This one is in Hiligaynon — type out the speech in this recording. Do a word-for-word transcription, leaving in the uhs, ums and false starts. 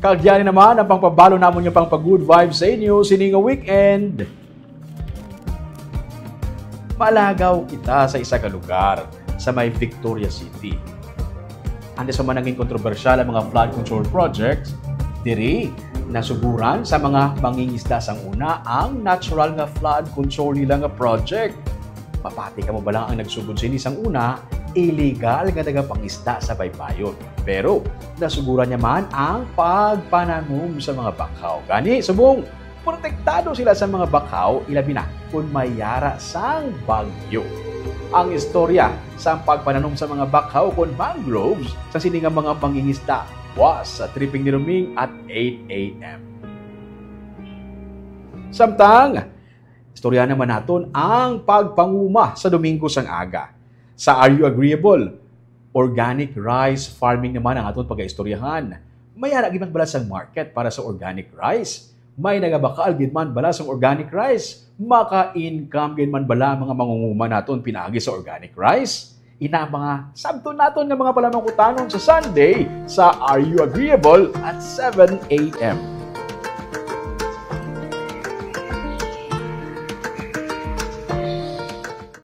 Kag yan naman ang pangpabalo namon nga pangpa-good vibes sa inyo sini nga weekend. Malagaw kita sa isa ka lugar sa may Victoria City. Andi sa man naging kontrobersyal ang mga flood control projects, diri nasuguran sa mga mangingisda sang una ang natural nga flood control nila nga project. Mapati kamo bala nga ang nagsugod sini sang una, illegal nga nagapangisda sa baybayon. Pero nasuguran niya man ang pagpananom sa mga bakhaw. Gani, subong protektado sila sa mga bakhaw, ilabi na kon may yara sang bagyo. Ang istorya sang pagpananom sa mga bakhaw kon mangroves sa sini nga mga mangingisda was sa tripping ni Roming at eight a.m. Samtang, istorya naman naton ang pagpanguma sa Domingo sang aga. Sa Are You Agreeable? Organic rice farming naman ang aton pagaistoryahan. May ara gid man bala sang market para sa organic rice? May nagabakal gid man bala sang organic rice? Maka-income gid man bala ang mga mangunguma naton pinaagi sa organic rice? Ina ang mga sabton naton nga mga palamangkutanon sa Sunday sa Are You Agreeable at seven a.m.